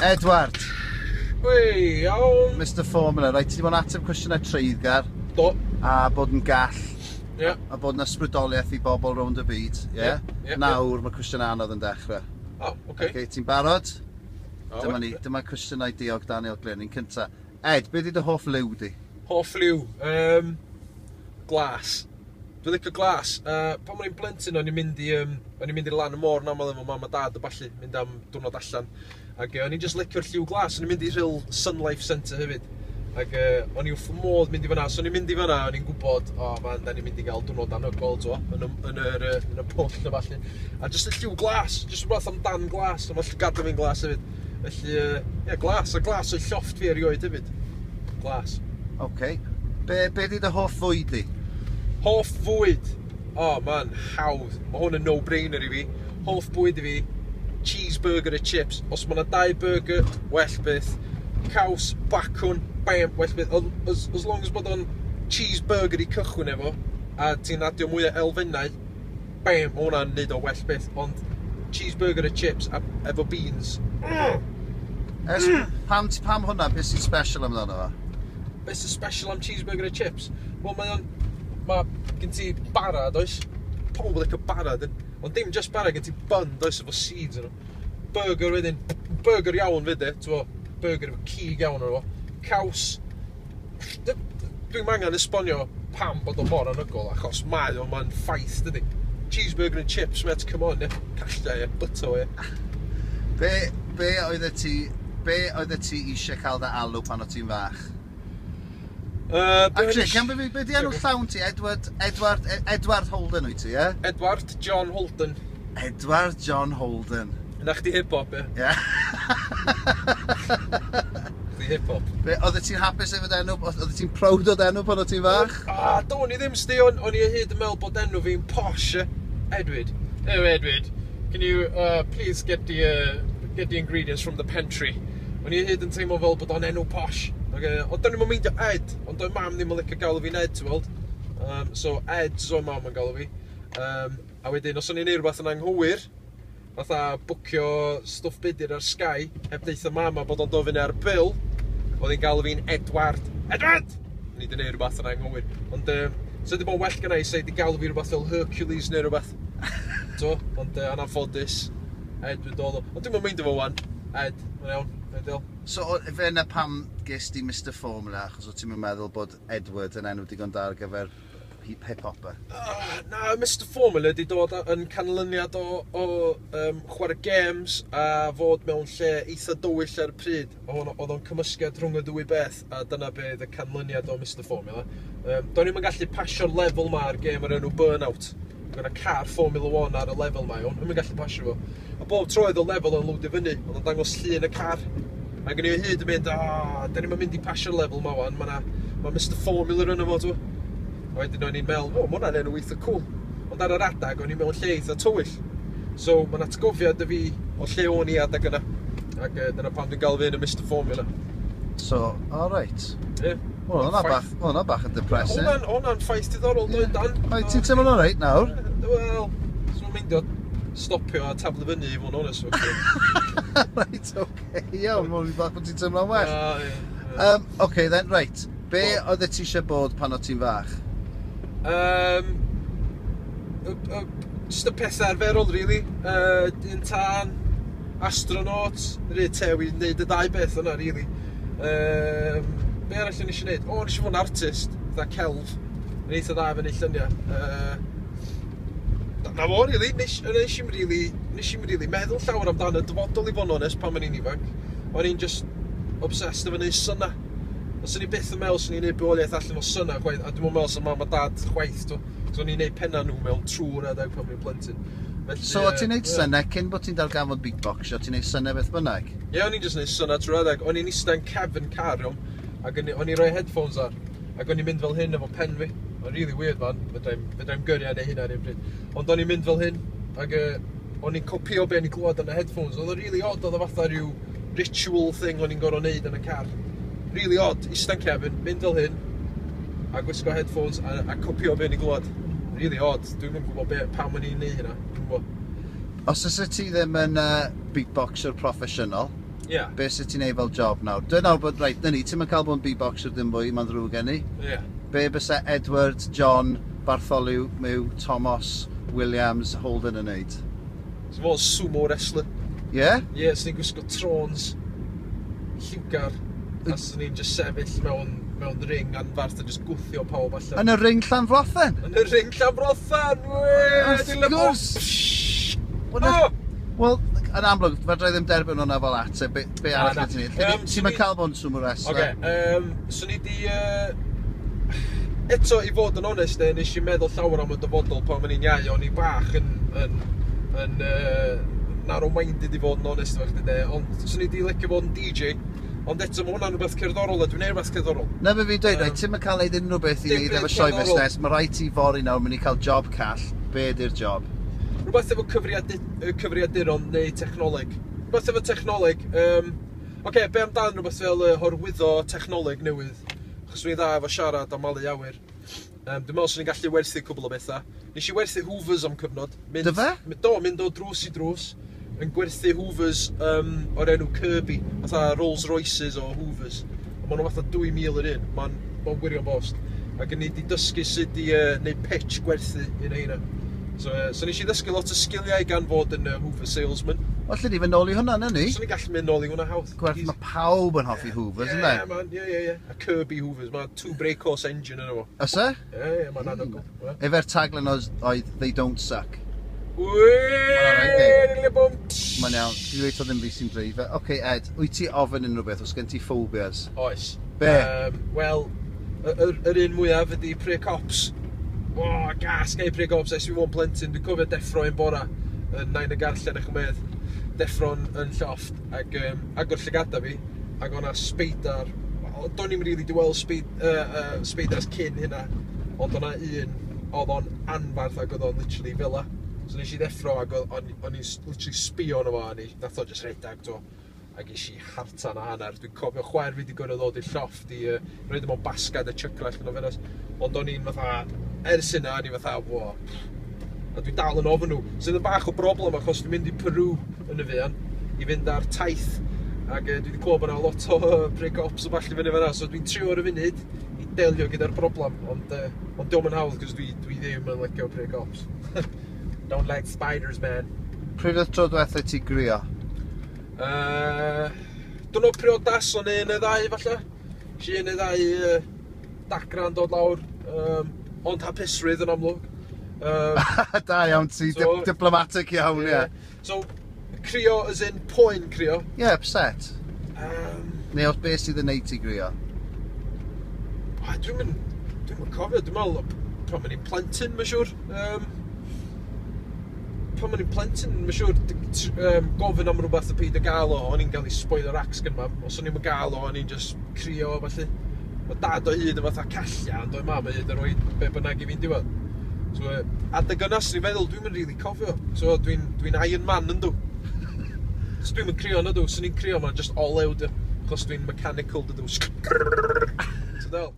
Edward, Wei, iawn. Mr Formula, reit, ti wedi bod yn ateb cwestiynau treiddgar Do. a bod yn gall Ie. a bod yn ysbrydoliaeth i bobl rownd y byd, ie? Ie, ie, Nawr mae cwestiwn anodd yn dechrau. O, oce. Okay, ti'n barod? O, Dyma ni, dyma cwestiynau diog Daniel Glyn, un cynta. Ed, be di dy hoff liw di? Hoff liw. Glas. Dwi'n licio glas. Pan o'n i'n blentyn, o'n i'n mynd i, o'n i'n mynd i lan y môr yn aml efo mam a dad a ballu, mynd am diwrnod allan. Ac o'n i'n just licio'r lliw glas. O'n i'n mynd i Rhyl Sun Life Centre hefyd. Ac o'n i wrth fy modd mynd i fyna. So o'n i'n mynd i fyna, o'n i'n gwybod, o oh, man, da ni'n mynd i gael diwrnod anhygoel, t'wo, yn y pwll a ballu. A just y lliw glas, just rhywbeth amdan glas, a mae llygada fi'n glas hefyd. Felly, ie, glas, a glas o'i llofft fi erioed hefyd. Glas. Okay. Be di dy hoff fwyd di? Hoff fwyd? Oh man, hawdd. Mae hwn yn no-brainer i fi. Hoff bwyd i fi, cheeseburger a chips. Os mae yna dau burger, well byth. Caws, bacwn, bam, well byth. As long as bod o'n cheeseburger i cychwyn efo, a ti'n adio mwy o elfennau, bam, mae hwnna'n neud o well byth. Ond cheeseburger a chips a, efo beans. Es, pam hwnna, beth sy'n special amdano fo? Beth sy'n special am cheeseburger a chips? Wel, mae o'n... Mae gen ti bara, does? Pawb yn licio bara, dyn. Ond dim just bara, gen ti bun, does, efo seeds yn nhw. Burger wedyn, burger iawn fyd e, t'wo, burger efo cig iawn arno fo. Caws. Dwi'm angen esbonio pam bod o mor anhygoel, achos mae o, mae'n ffaith, dydi. Cheeseburger and chips, mate, come on, ie. Calla, ie, butter, ie. Be oeddet ti eisiau cael dy alw pan o ti'n fach? Be Actually, o'n i can be di enw llawn ti? Edward Holden wyt ti, ie? Edward John Holden. Edward John Holden. Na chdi hip-hop, ie? Ie. Chdi hip-hop. Be, oeddet ti'n hapus efo dy enw? Oeddet ti'n proud o dy enw pan o ti'n fach? Ah, do'n i ddim, sti, o'n i o hyd yn meddwl bod enw fi'n posh, ie. Edward. Oh, Edward, can you please get the ingredients from the pantry? O'n i o hyd yn teimlo fel bod o'n enw posh. Ac, ond do'n i'm yn meindio Ed, ond doedd mam ddim yn licio galw fi'n Ed, ti'n weld. So Ed, so mam yn galw fi. A wedyn, os o'n i'n neud rhywbeth yn anghywir, fatha bwcio stwff budur ar Sky, heb deutha mam a bod o'n dod fyny ar bil, oedd hi'n galw fi'n Edward. Edward! Ni wedi neud rhywbeth yn anghywir. Ond, so wedi bod yn well gynna i, se wedi galw fi rhywbeth fel Hercules neu rhywbeth. So, ond anffodus, Edward oedd o. Ond dwi'm yn meindio fo wan. Ed, mae'n iawn, ideal. So, fe yna pam ges di Mr Formula, achos o ti'n meddwl bod Edward yn enw digon da ar gyfer hip-hopper? Ah, na, Mr Formula wedi dod yn canlyniad o chwarae games a fod mewn lle eitha dywyll ar y pryd. Oedd o'n cymysgedd rhwng y ddwy beth, a dyna be oedd y canlyniad o Mr Formula. Do'n i'm yn gallu pasio'r lefel ma ar gêm o'r enw Burnout. Mae yna car Formula 1 ar y lefel ma, iawn. Ddim yn gallu pasio fo. A bob tro oedd y lefel yn loadio fyny, oedd o'n dangos llun y car. A gen i o hyd yn mynd, "Ah, da ni'm yn mynd i pasio'r lefel ma wan, ma Mr Formula yn fo," t'wo. A wedyn o'n i'n meddwl, "O, ma hwnna'n enw eitha cool." Ond ar yr adag, o'n i mewn lle eitha tywyll. So, mae'n atgofiad y fi o lle o'n i adag yna. Ac dyna pam dwi'n gael fi yn y Mr Formula. So, all right. Ie. Wel, hwnna bach, hwnna bach yn depressing. Hwnna'n ffaith diddorol, yeah. Dan? Right, ti'n teimlo'n alright nawr? Wel, swn i'n meindio stopio a taflu fyny i fod yn onest efo chdi. Right, okay, iawn, mae'n rhywbeth bod ti'n teimlo'n well. Ah, ie. Okay then, right. Be Wel- oeddet ti eisiau bod pan o ti'n fach? Just y pethau arferol, really. Dyn tân, astronaut, rhy tew i wneud y ddau beth yna, really. Be arall o'n i eisiau gwneud? O, o'n i eisiau fod yn artist, fatha celf. Yn eitha dda efo neud lluniau. Na fo, really. Nes i'm really meddwl llawer amdano y dyfodol i fod yn onest pan o'n i'n ifanc. O'n i'n just obsessed efo neud syna. Os o'n i byth yn meddwl swn i'n neud bywoliaeth allan o syna chwaith, a dwi'n meddwl sy'n mam a dad chwaith, dwi. Cos o'n i'n neud penna nhw mewn trwy'r adeg pan o'n i'n plentyn. Felly, So, o ti'n neud ie. synnau cyn bod ti'n darganfod beatboxio, ti'n neud synnau beth bynnag? Ie, o'n i'n just neud syna trwy'r adeg. O'n i'n eistedd yn cefn car, iawn, ac o'n i'n rhoi headphones ar, ac o'n i'n mynd fel hyn efo pen fi. O'n really weird, man. Fedrai'm gyrru a neud hynna ar un pryd. Ond o'n i'n mynd fel hyn, ac o'n i'n copio be o'n i'n glywed yn y headphones. Oedd o'n really odd, oedd o fatha rhyw ritual thing o'n i'n gorfod neud yn y car. Really odd, eistedd yn cefn, mynd fel hyn, a gwisgo headphones a copio be o'n i'n glywed. Really odd, dwi'm yn gwybod pam o'n i'n neud hynna. Dwi'm yn gwybod. Os oes ti ddim yn beatboxer proffesiynol, Ie. Yeah. Be sydd ti'n neud fel job nawr? Dwi'n nawr bod, reit, na ni, ti'n cael bod yn beatboxer dim mwy, mae'n ddrwg gen i. Ie. Yeah. Be bysa Edward, John, Bartholomew, Thomas, Williams, Holden yn neud? So fo sumo wrestler. Ie? Yeah? Ie, yeah, swn i'n gwisgo trons lliwgar. A swn i'n just sefyll mewn ring anfarth a just gwthio pawb allan. Yn y ring Llanfrothen? Yn y ring Llanfrothen! Wrth gwrs! Wel, Wel, yn amlwg, fedra i ddim derbyn hwnna fel ateb, be arall Na, wyt ti'n na. neud? Ti'n cael bod yn sumo wrestler? Oce, swn i di... Eto, i fod yn onest, nes i meddwl llawer am y dyfodol pan o'n i'n iau, o'n i bach yn narrow-minded i fod yn onest efo chdi de, ond swn i di licio fod yn DJ, ond eto mae hwnna'n rhywbeth cerddorol, a dwi'n neud rhywbeth cerddorol. Na be fi'n dweud, reit, ti'n cael neud unrhyw beth i Dim wneud byd efo sioe cerddorol. busnes, mae rhaid ti fory nawr mynd i cael job call, be ydy'r job? Rhywbeth efo cyfriaduron neu technoleg. Rhywbeth efo technoleg. Oce, be amdan rhywbeth fel horwyddo technoleg newydd? Achos dwi'n dda efo siarad am malu awyr. Dwi'n meddwl swn i'n gallu werthu cwbl o bethau. Nes i werthu Hoovers am cyfnod. Mynd, Do fe? Do, mynd o drws i drws. Yn gwerthu Hoovers o'r enw Kirby. Fatha Rolls Royces o Hoovers. A maen nhw fatha 2,000 yr un. Mae'n ma wirion bost. Ac yn ni wedi dysgu sut i neud pitch gwerthu un o heina. So nes i ddysgu lot o sgiliau gan fod yn Hoover salesman. O, lle ni fynd nôl i hwnna, na ni? So ni'n gallu mynd nôl i hwnna hawdd. Gwerth, mae pawb yn hoffi Hoovers, Ie, ynddo? yeah, man, ie. A Kirby Hoovers, mae two brake horse engine yno fo. Oes e? Ie, mae'n anhygoel. Ie. Efo'r tagline oedd, they don't suck. Wee! Bwm. Mae'n iawn, dwi'n dweud o ddim fi sy'n dreif. Oce, Ed, wyt ti ofyn unrhyw beth, os gen ti phobias? Oes. Be? Wel, yr un mwyaf ydi pry cops. O, gas gai pry cops, ers fi fod yn plentyn. Dwi'n cofio deffro un bora yn nain y garllen eich medd. Deffro'n yn llofft ac agor llygada fi ac o'na speidar. O, do'n i'm rili di weld speidars cyn hynna, ond o'na un oedd o'n anfarth ac oedd o'n literally fel 'a. So nes i ddeffro ac o'n i'n literally sbio arno fo a nath o just redag to. A ges i hartan a hanner. Dwi'n cofio chwaer fi wedi gorfod ddod i'r llofft i roid o mewn basgad a chuckle allan o ffenast. Ond o'n i'n fatha, ers hynna, o'n i'n fatha, wo. A dwi dal yn ofyn nhw. Sydd yn bach o broblem achos dwi'n mynd i Peru yn y fuan i fynd ar taith. Ac dwi wedi clywed bod yna lot o pry cops o ballu fyny fan'na. So dwi'n trio ar y funud i delio gyda'r broblem. Ond dio'm yn hawdd cos dwi ddim yn licio pry cops. Don't like spiders, man. Pryd oedd tro diwetha ti grio? Dwi'n o priodas o'n un neu ddau falle. Si un neu ddau dagra'n dod lawr. Ond hapusrwydd yn amlwg. Da iawn ti, So- diplomatic iawn, ie. So, crio as in poen crio. Ie, upset. Neu os beth sydd yn neud ti grio? Dwi'n mynd cofio, dwi'n meddwl pan o'n i'n plentyn, mae'n siŵr. Pan o'n i'n plentyn, mae'n siŵr, gofyn am rhywbeth a peidio gael o, o'n i'n gael ei spoiler axe gan mam. Os o'n i'n gael o, o'n i'n just crio, felly. Mae dad o hyd yn fatha callia, ond oedd mam o hyd yn rhoi be bynnag i fi'n diwedd. So, adeg yna, swn i'n meddwl, dwi'n mynd rili cofio. So, dwi'n Iron Man yn dw. So, dwi'n mynd crio na dw. Swn i'n crio, mae'n just all out, achos dwi'n mechanical dydw. So, del.